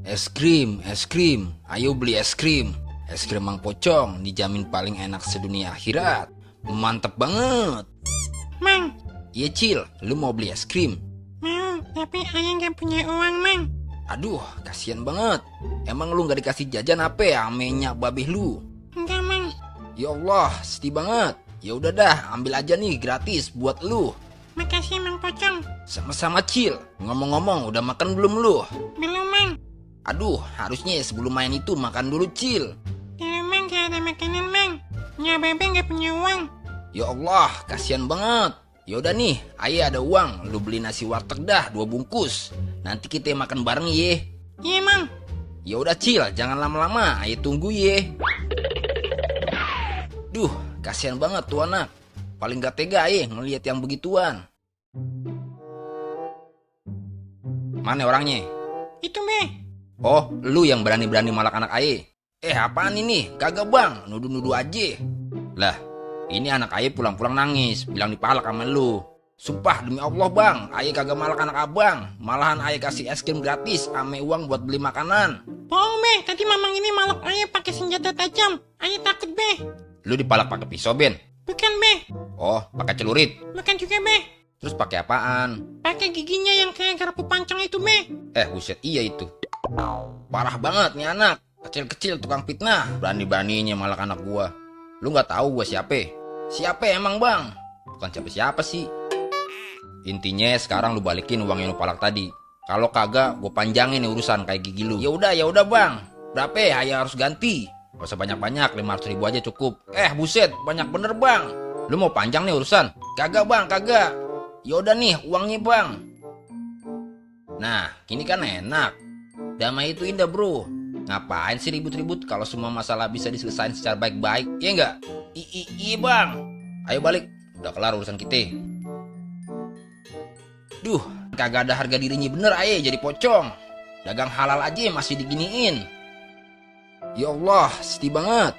Es krim, es krim. Ayo beli es krim. Es krim Mang Pocong dijamin paling enak sedunia akhirat. Mantep banget. Mang, Iya Cil, lu mau beli es krim? mau, tapi ayah nggak punya uang, Mang. Aduh, kasihan banget. Emang lu gak dikasih jajan apa ya amenya babih lu? Enggak, Mang. Ya Allah, sedih banget. Ya udah dah, ambil aja nih gratis buat lu. Makasih, Mang Pocong. Sama-sama Cil. Ngomong-ngomong, udah makan belum lu? Belum, Mang. Aduh, harusnya sebelum main itu makan dulu Cil. Belum, Mang, gak ada makanan, Mang. Ya, Bebe nggak punya uang. Ya Allah, kasihan banget. Ya udah nih, ayah ada uang. Lu beli nasi warteg dah 2 bungkus. Nanti kita makan bareng ye. Iya, Mang. Ya udah Cil, jangan lama-lama. Ayah tunggu ye. Duh, kasihan banget tuh anak. Paling gak tega ayah ngelihat yang begituan. Mana orangnya? Itu, Be. Oh, lu yang berani-berani malak anak ayah. Apaan ini? Kagak bang, nuduh-nuduh aja. Lah, ini anak ayah pulang-pulang nangis, bilang dipalak sama lu. Sumpah demi Allah bang, ayah kagak malak anak abang. Malahan ayah kasih es krim gratis ame uang buat beli makanan. Bohong, Be. Tadi Mamang ini malak ayah pakai senjata tajam. Ayah takut, Be. Lu dipalak pakai pisau Ben? Bukan, Be. Oh, pakai celurit. Bukan juga, Be. Terus pakai apaan? Pakai giginya yang kayak garpu pancong itu, Be. Buset, iya itu. Parah banget nih anak. Kecil-kecil tukang fitnah. Berani-beraninya malak anak gua. Lu gak tahu gua siapa? Siapa emang bang? Bukan siapa-siapa sih. Intinya sekarang lu balikin uang yang lu palak tadi. Kalau kagak, gua panjangin nih urusan kayak gigi lu. Ya udah bang. Berapa ya ayah harus ganti? Gak usah banyak-banyak, 500 ribu aja cukup. Buset, banyak bener bang. Lu mau panjang nih urusan? Kagak bang, kagak. Ya udah nih uangnya bang. Nah, kini kan enak. Damai itu indah bro. Ngapain sih ribut-ribut kalau semua masalah bisa diselesain secara baik-baik? Iya enggak? Iya bang. Ayo balik. Udah kelar urusan kita. Duh, kagak ada harga dirinya bener aja jadi pocong. Dagang halal aja masih diginiin. Ya Allah, sedih banget.